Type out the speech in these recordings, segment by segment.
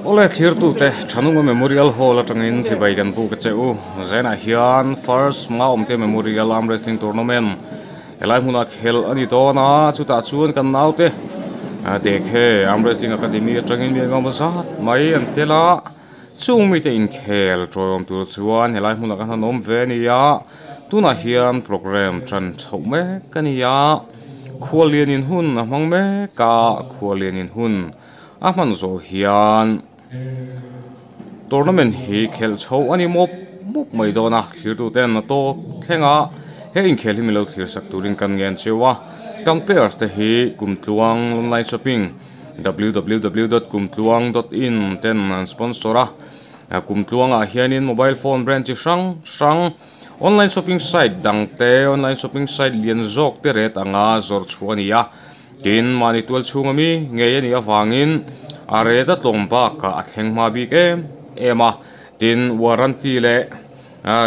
Awle thirtute Thanunga Memorial Hall atangin chibai kan buk a che u. Zainah hian First Maumte Memorial Arm Wrestling Tournament helai hmunah khelh a ni dawn a, chutah chuan kan naute Dekhe Arm Wrestling Academy atangin mi engemaw zat mai an tel a, chung mite inkhel tawiawm tur chuan helai hmunah kan han awm ve a ni a, tunah hian programme tan chhoh mek a ni a, khuallianin hun a hmang mek a, khuallianin hun. A hman zawh hian tournament hi khelh chho a ni mawp mawp mai dawn a, thlirtu ten a tawp thleng a, he inkhel hi milo thlir sak turin kan ngen cheu a, kan players te hi kumtluang online shopping www dot kumtluang dot in ten an sponsor a, kumtluangah hianin mobile phone brand chi hrang hrang online shopping site dang te online shopping site lian zawk te ret anga zawrh chhuah a ni a. Tin, mahni tual chhunga mi ngei a nih avangin a ret a tlawm bakah a thleng hma bik em em a. Tin, warranty leh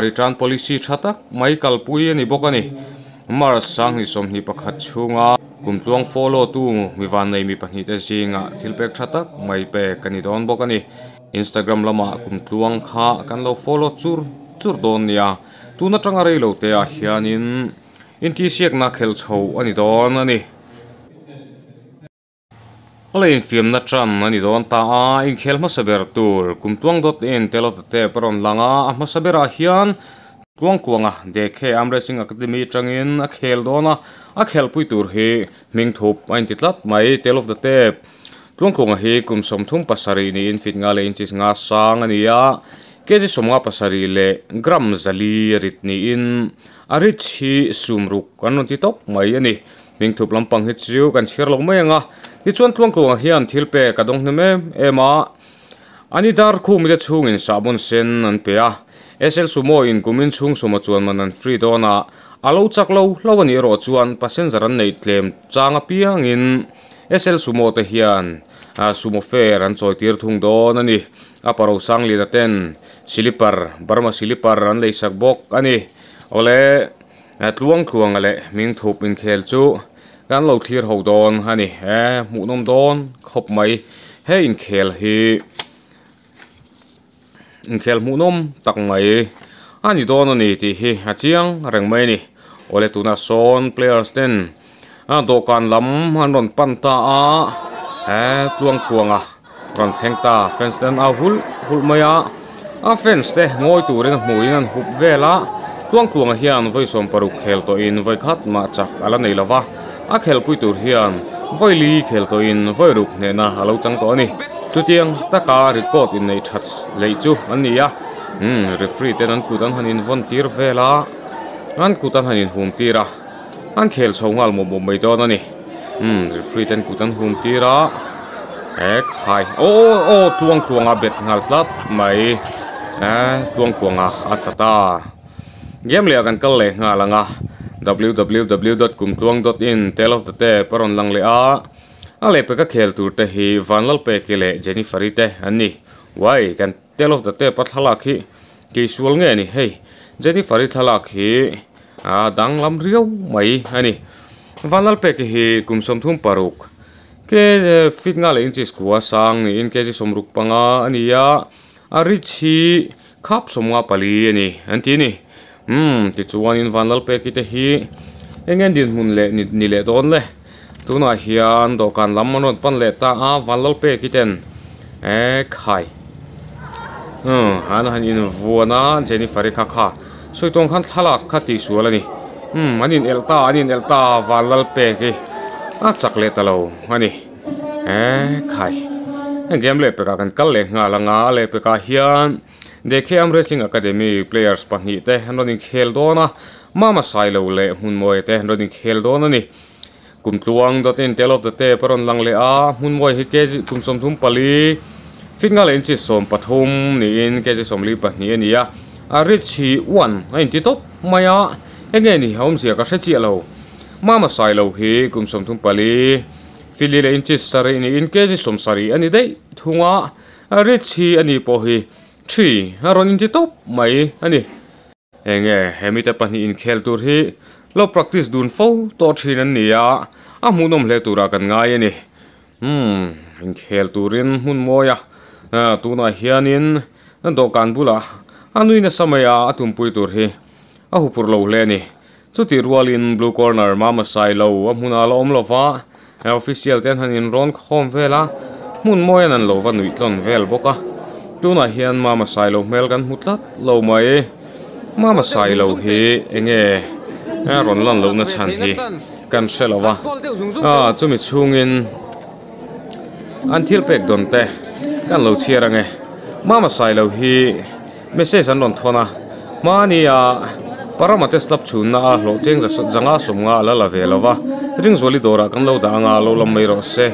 return policy tha tak mai kalpui a ni bawk a ni. March 2021 chhunga kumtluang follow tu mi vannei mi pahnihte zingah thil pek tha tak mai pek a ni dawn bawk a ni. Instagram lamah kumtluang kha kan lo follow chur chur dawn nia. Tun atanga rei lo te ah hianin. Intihsiakna khelh chho a ni dawn a ni. A infiamna tan a ni dawn ta a, inkhel hmasa ber tur Kumtluang dawt in Tale of the Tape a rawn lang a, a hmasa berah hian Tluangkuanga Dekhe Arm Wrestling Academy atangin a khel dawn a, a khelhpui tur hi hming thup a inti tlat mai Tale of the Tape. Tluangkuanga hi kum 37 niin feet nga leh inches nga sang a ni a, kg 57 leh gram 4 rit niin A rich hi sum ruk an rawn ti tawp mai a ni. Hming thup lampang hi chu kan chhiar lo mai ang a. Tichuan Tluangtluanga hian thil pek a dawng hnem em em a. Ani dar khumite chhungin sahbawn sen an pe a. SL Sumo in kumin chhung suma chuan man an free dawn a. A lo chak lo hlo a nih erawh chuan passenger an neih tlem chang apiangin SL Sumo te hian Sumo fare an chawi tir thung dawn a ni. A paro Sangliana ten Silipar, Burma Silipar an leisak bawk a ni. Awle, Tluangtluanga leh Hmingthup inkhel chu kan lo thlir ho dawn a ni. E, hmuhnawm dawn khawp mai. He inkhel hi inkhel hmuhnawm tak mai a ni dawn a ni tih hi a chiang reng mai a ni. Awle, tunah sawn players ten dawhkan lam an rawn pan ta a, e, Tluangtluanga Rawn thleng ta, fans te an au hulh hulh mai a, a fans te ngawi turin a hmuiin an hup vel a, Tluangtluanga hian vawi 60 khel tawhin vawi khat mah chak a la nei lo va, a khelpui tur hian vawi li khel tawhin vawi ruk hnehna a lo chang tawh a ni. Chutiang taka record inneih that leh chu an ni a, umm referee ten an kut an han invawn tir vel a, an kut an han inhum tir a, an khel chho nghal mawp mawp mai dawn a ni. Umm referee ten kut an hum tir a ek hai aw aw tluang tluang a bet nghal tlat mai eh tluang tluang a a tla ta game leh ah kan kal leh nghal ang a www dot kumtluang dot in tale of the tape a rawn lang leh a a lehpek a khel tur te hi Vanlalpeki leh Jennifer-i te an ni uai kan tale of the tape a thlalak hi keisual nge ni hei Jennifer-i thlalak hi a danglam riau mai a ni. Vanlalpeki hi kum 36 ke feet nga leh inches kua sang niin kg 65 a ni a, a reach hi khap 54 a ni an ti a ni. Umm tichuanin Vanlalpeki te hi eng nge dinhmun leh ni leh dawn le. Tunah hian dawhkan lam an rawn pan leh ta a, Vanlalpeki ten ekhai umm an han invuan a Jennifer-i kha kha. Sawi tawng khan thlalak kha tihsual a ni. Umm an inelh ta, an inelh ta Vanlalpeki a chak leh ta lo a ni. Ekhai heng game lehpekah kan kal leh nghal ang a, a lehpekah hian Dekheam Wrestling Academy players pahnih te an rawn inkhel dawn a, Mama Sailo leh Hmunmawia te an rawn inkhel dawn a ni. Kumtluang dawtin Tale of the Tape a rawn lang leh a, Hmunmawia hi kg kum 34, feet nga leh inches 13 niin kg 42 a ni a, a reach hi one a inti tawp mai a, enge ni a awmzia ka hre chiah lo. Mama Sailo hi kum 34, feet li leh inches 7 niin kg 70 a ni daih thung a, a reach hi a ni pawh hi three a rawn inti tawp mai a ni. Enge he mite pahnih inkhel tur hi lo practice dun fo tawh thin an ni a, a hmuhnawm hle turah kan ngai a ni. Umm, inkhel turin hmun mawi a Tunah hianin dawhkan bulah a nui nasa mai a, a tumpui tur hi a huphurh lo hle a ni. Chutih rualin blue corner Mama Sailo a hmunah a la awm lo va, official te an han inrawn khawm vel a, hmun mawi an an lo va nuih tlawn vel bawk a. Tunah hian Mama Sailo hmel kan hmu tlat lo mai. Mama Sailo hi enge rawn lan lohna chhan hi kan hre lo va, chumi chhungin. An thil pek dawn te kan lo chhiar ange. Mama Sailo hi message an rawn thawn a, hmania Parama test lab chhunna a hlawh cheng zanga sawmnga a la la ve lo va, Ringzuali dawrah kan lo dah anga lo lam mai rawh se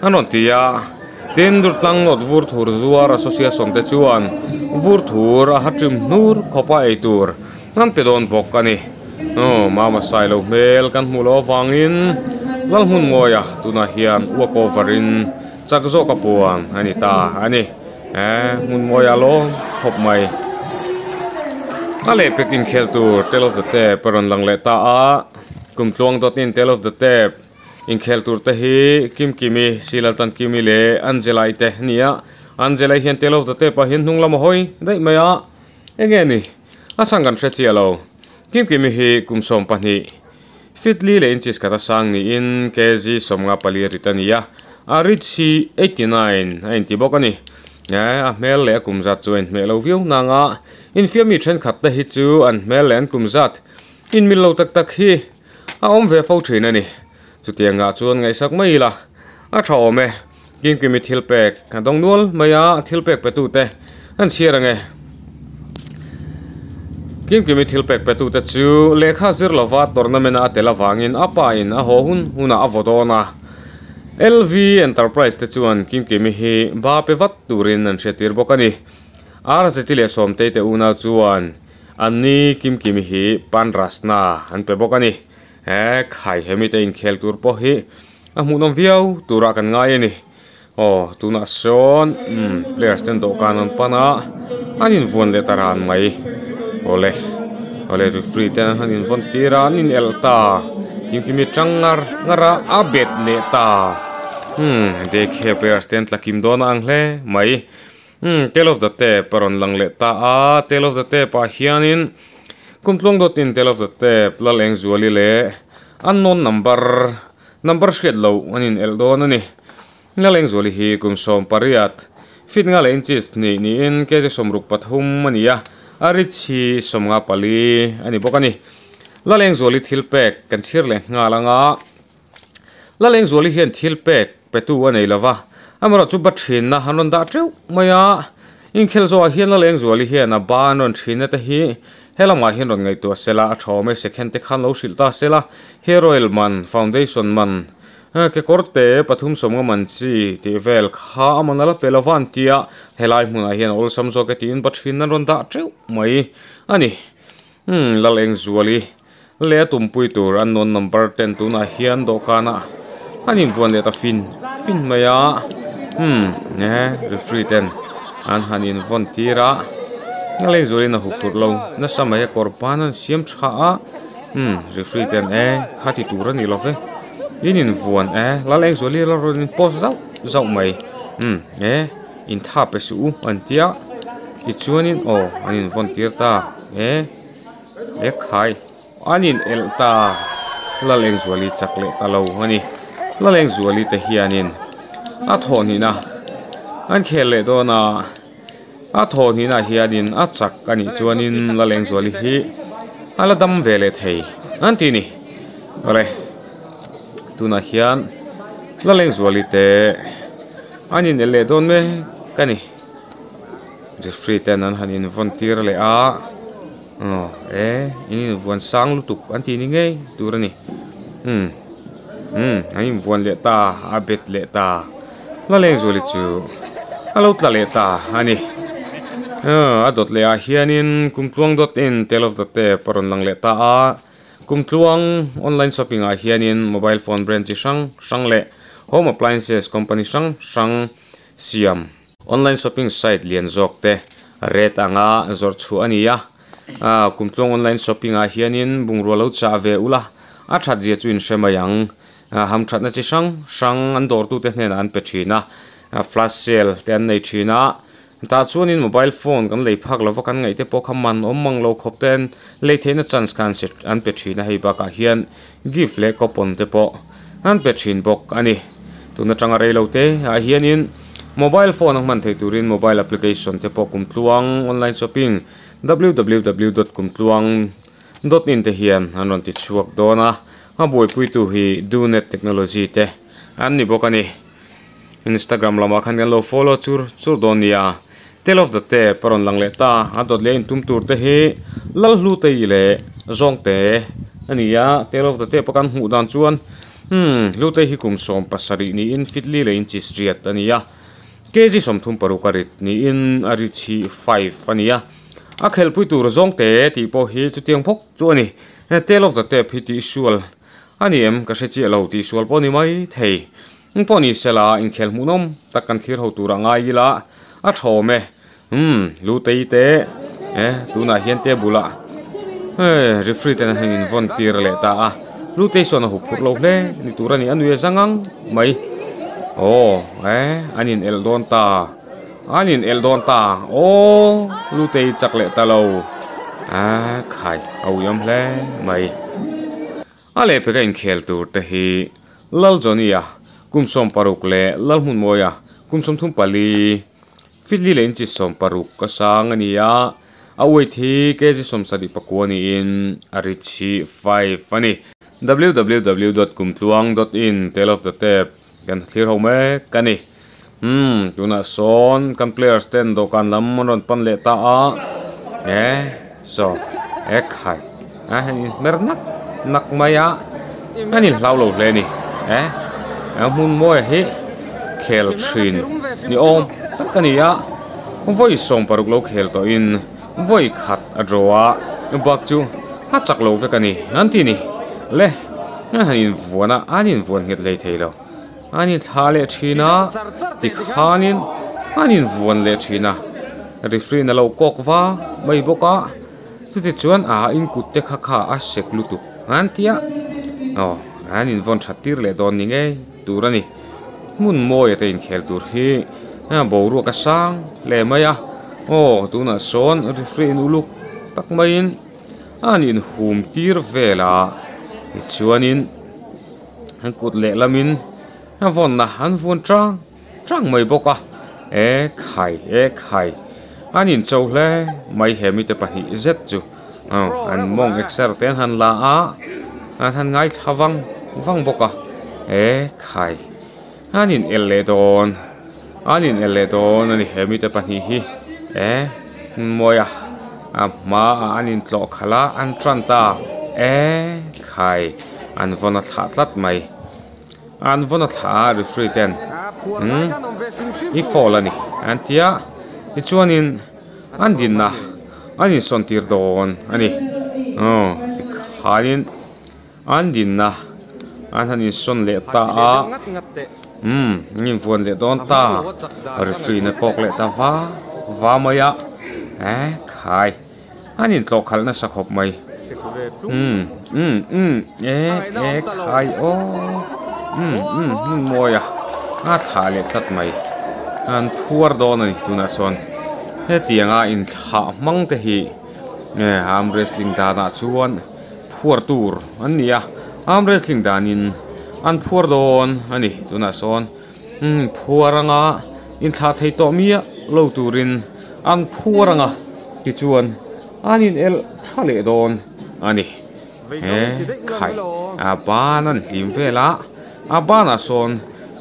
an rawn ti a. Tin, Durtlang North vur thur zuar association te chuan vur thur a ha ṭim hnur khawpa ei tur an pe dawn bawk a ni. Aw, Mama Sailo hmel kan hmuh loh avangin Lalhmunmawia tunah hian walk over in chak zawk a puan a ni ta a ni. Eh, Hmunmawia lawm khawp mai. A lehpek inkhel tur Tale of the Tape a rawn lang leh ta a, Kumtluang dawtin Tale of the Tape inkhel tur te hi Kimkimi, Silaltankimi leh Angela-i te a ni a. Angela-i hian Tale of the Tape ah hian hnung lam a hawi daih mai a, enge ni? A chhan kan hre chiah lo. Kimkimi hi kum 12 feet li leh inches khat a sang niin kg 54 rit a ni a, a rit hi 89 a inti bawk a ni. A hmel leh a kum zat chu a inhmeh lo viau nang a, infiammi thenkhat te hi chu an hmel leh an kum zat inmil lo tak tak hi a awm ve fo thin a ni. Chutiangah chuan ngaihsak mai ila a tha awm e. Kimkimi thil pek a dawng nual mai a, thil pek petute an chhiar ang e. Kimkimi thil pek petute chu lehkha zir lova tournament a tel avangin a pa in a haw hun hunah a vaw dawn a. LV Enterprise te chuan Kimkimi hi ba pe vat turin an hriattir bawk a ni. RZT leh Sawmtei te unau chuan anni Kimkimi hi Panrasna an pe bawk a ni. He khai hemi te inkhel tur pawh hi a hmuhnawm viau turah kan ngai a ni. Aw tunah sawn umm players ten dawhkan an pan a, an invuan leh ta ran mai. Awle awle referee te an han invawn tir a, an inelh ta. Kimkimi tang ngar ngar a, a bet leh ta. Umm daycare players te an tlakim dawn a ang hle mai. Umm tale of the tape a rawn lang leh ta a, tale of the tape ah hianin kumtluang dawtin tale of the tape Lalengzuali leh unknown number number hriat loh an in elh dawn a ni. Lalengzuali hi kum 18 feet nga leh inches hnih niin kg 63 a ni a, a reach hi 54 a ni bawk a ni. Lalengzuali thil pek kan chhir leh nghal anga. Lalengzuali hian thil pek petu a nei lova, amaherawhchu ba thinna an rawn dah teuh mai a. Inkhel zawhah hian Lalengzuali hian a ba an rawn thinna te hi he lamah hian rawn ngaihtuah sela, a tha awm e, second te khan lo hrilh ta sela, hair oil man, foundation man, kekawr te 350 man chi tih vel kha a man a la pe lova an ti a, helai hmunah hian a awlsam zawk e tiin ba thinna an rawn dah teuh mai a ni. Umm Lalengzuali leh a tumpui tur an nawn number ten tunah hian dawhkanah an invuan leh ta fin fin mai a umm e referee ten an han invawn tir a Lalengzualin a huphurh lo nasa mai a kawr ban an siam tha a umm referee ten e kha ti tur a ni lo ve in invuan e Lalengzuali la rawn in post zauh zauh mai umm e intha pe suh u an tia tichuanin aw an invawn tir ta. E e khai an in elh ta Lalengzuali chak leh ta lo a ni Lalengzuali te hianin a thawh hnihna an khel leh dawn a a thawh hnihna hianin a chak a nih chuanin Lalengzuali hi a la dam ve leh thei an ti ni awle tunah hian Lalengzuali te an in elh leh dawn mek a ni. Referee ten an han invawn tir leh a aw e in invuan sang lutuk an tih ni ngei tur a ni umm umm an invuan leh ta a bet leh ta Lalengzuali chu a lo tla leh ta a ni aw a dawt leh ah hianin kumtluang dawt in tale of the tape a rawn lang leh ta a kumtluang online shopping ah hianin mobile phone brand chi hrang hrang leh home appliances company hrang hrang siam. Online shopping site lian zawk te rate anga zawrh chhuah a ni a, ah kumtluang online shopping ah hianin bungrua lo chah ve ula a that zia chu in hre mai ang, ah hamthatna chi hrang hrang an dawrtute hnenah an pe thin a, Flash sale te an nei thin a tah chuanin mobile phone kan lei phak lova kan ngaih te pawh kha man awm mang lo khawp ten lei theihna chance kha an se an pe thin a hei bakah hian gift leh coupon te pawh an pe thin bawk a ni tun atanga rei lo te ah hianin mobile phone a hman theih turin mobile application te pawh kumtluang online shopping www dot kumtluang dot in te hian an rawn ti chhuak dawn a a buaipuitu hi donet technology te an ni bawk a ni. Instagram lamah khan kan lo follow chur chur dawn nia. Tale of the tape a rawn lang leh ta, a dawt leh a intum tur te hi Lalhlutei leh Zawngte a ni a, Tale of the tape a kan hmuh dan chuan umm Hlutei hi kum 17 niin Fitli leh inches riat a ni a, kg 36 a rit niin a rit hi five a ni a, a khelhpui tur Zawngte tih pawh hi chutiang bawk chu a ni. Tale of the tape hi tihsual a ni em ka hre chiah lo tihsual pawh a ni mai thei. Eng pawh ni sela inkhel hmuhnawm tak kan thlir ho tur a ngai ila a thawm e. Umm Lutei te eh tunah hian te bulah eh referee ten an invawn tir leh ta a Lutei sawn a huphurh lo hle ni tur a ni a nui a zang ang mai aw eh an in elh dawn ta an in elh dawn ta aw Lutei chak leh ta lo ah khai a uiawm hle mai. A lehpeka inkhel tur te hi Lal Johnny-a kum 60 leh Lal Hmunmawia kum 34, Fitli leh inchi 60 ka sang a ni a, a weight hi kg 74 niin a reach hi five a ni. Www dot kumtluang dot in Tale of the Tape kan thlir ho mek a ni. Umm tunah sawn kan players ten dawhkan lam an rawn pan leh ta a e saw e khai a hei hmer nak nak mai a an inhlau lo hle a ni e a hmun mawi hi khel thin ni awm tak a ni a vawi 60 lo khel tawhin vawi khat a draw a bak chu a chak lo vek a ni an ti a ni le an han invuan a an invuan nghet hlei thei lo. An inthlah leh thin a, tikhanin an invuan leh thin a, referee in a lo kawk va mai bawk a, chutichuan a inkut te kha kha a sek lutuk an ti a, aw an invawn that tir leh dawn ni ngei tur a ni, hmun mawi ate inkhel tur hi boruak a sang hle mai a, aw tunah sawn referee in uluk tak maiin an inhum tir vel a, tichuanin. An kut lehlamin a vawnna an vuan tang tang mai bawk a e khai e khai an incho hle mai he mite pahnih zet chu aw an mawng exer te an han la a an han ngaithla vang vang bawk a e khai an in el leh dawn an in el leh dawn a ni he mite pahnih hi e mawi a a hmaah an intlawh khalh a an tan ta e khai. An vawn a thlah tlat mai. An vawn a thlah a referee ten umm i foul a ni an ti a tichuanin an dinna an insawn tir dawn a ni aw tikhanin an dinna an han insawn leh ta a umm an invuan leh dawn ta referee in a kawk leh ta va va mai a eh khai. An intlawh khalh nasa khawp mai. Umm umm umm e e khai aw umm umm hmun mawi a a thlah leh tlat mai. An phuar dawn a ni tunah chuan hetianga inthlah hmang te hi nge arm wrestling danah chuan phuar tur an ni a arm wrestling danin an phuar dawn a ni tunah sawn. Umm phuar anga inthlah thei tawh miah lo turin an phuar anga tichuan an in elh tha leh dawn a ni. He khai a ban an hlim vel a, a banah sawn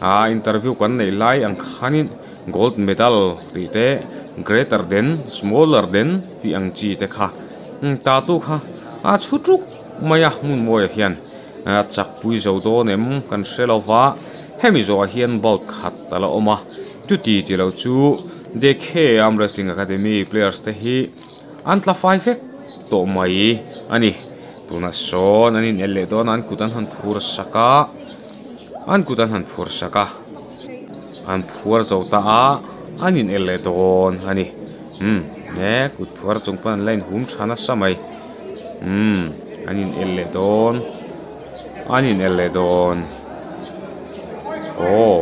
a interview kan neih lai ang khanin gold medal tih te greater than smaller than tih ang chi te kha tattoo kha a chhu tuk mai a hmun mawiah hian a chakpui zo dawn em kan hre lo va. Hemi zawhah hian bout khat a la awm a, chuti ti lo chu Dekhe Arm Wrestling Academy players te hi an tla fai vek tawh mai a ni. Tunah sawn an inel leh dawn a, an kut an han phur sak a, an kut an han phur sak a, an phuar zo ta a, an inel leh dawn a ni. Umm he kut phuar chung pawn an la inhum tha nasa mai. Umm an inel leh dawn. An in el leh dawn. Aww.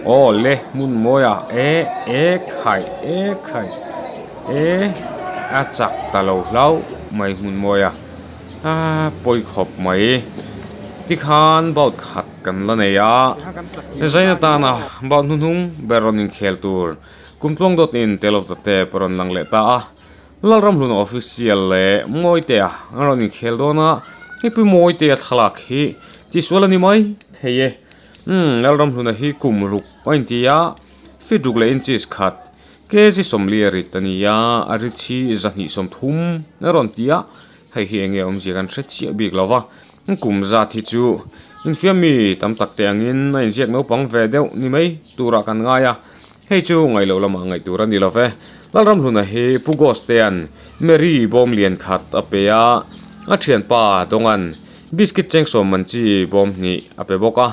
Aw le hmun mawi ah e e khai e khai e a chak ta lo hlauh mai hmun mawi a aaa pawi khawp mai tikhan bout khat kan la nei a zaina tana bout hnuhnung ber rawn inkhel tur kum tluang dawt in tel of the tape a rawn lang leh ta a. Lalramhlun official leh Mawitea an rawn inkhel dawn a, hei Mawitea thlalak hi tihsual a ni mai thei e. Umm Lalramhluna hi kum ruk a inti a, feet ruk leh inches khat kg sawmli a rit a ni a, a rit hi zahnih sawmthum a rawn ti a, hei hi enge awmzia kan hre chiah bik lo va, kum zat hi chu infiam mi tam tak te angin a inziak naupang ve deuh ni mai turah kan ngai a. Hei chu ngaih loh lamah ngaih tur a ni lo ve. Lalramhluna hi Pu Gostea'n Mary bawm lian khat a pe a, a thianpa Dawnga'n biscuit chengsawm man chi bawm hnih a pe bawk a.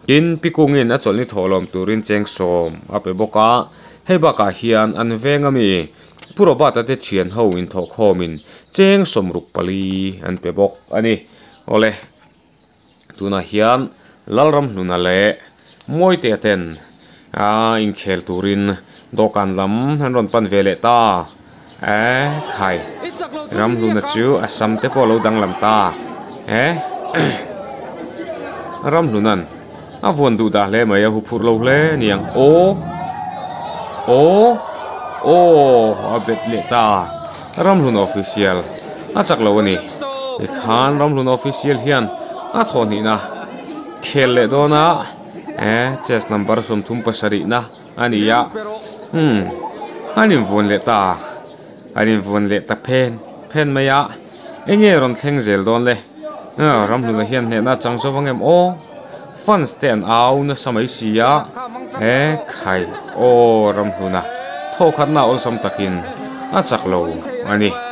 Tin, Pi Kungin a chawlhni thawhlawm turin chengsawm a pe bawk a. Hei bakah hian an veng ami Pu Robert-a te thian ho inthawhkhawmin chengsawm ruk pali an pe bawk a ni. Awle. Tunah hian Lalramhluna leh Mawitea ten aa inkhel turin dawhkan lam an rawn pan ve leh ta. Eee khai Ramhluna chu a sam te pawh a lo danglam ta. Eee Ramhluna'n a vuan duh dah hle mai a huphurh lo hle a niang. Aw aw aw a bet leh ta. Ramhlun official a chak lo a ni. Tikhan Ramhlun official hian a thawhhnihna khel leh dawn a, eh chest number 37 na a ni a, umm an invuan leh ta, an invuan leh ta phen phen mai a, eng nge rawn thleng zel dawn le, Ramhluna hian hnehna a chang zawk ang em aw, fans te an au nasa mai si a, eh khai aw Ramhluna thawkhatna awlsam takin a chak lo a ni.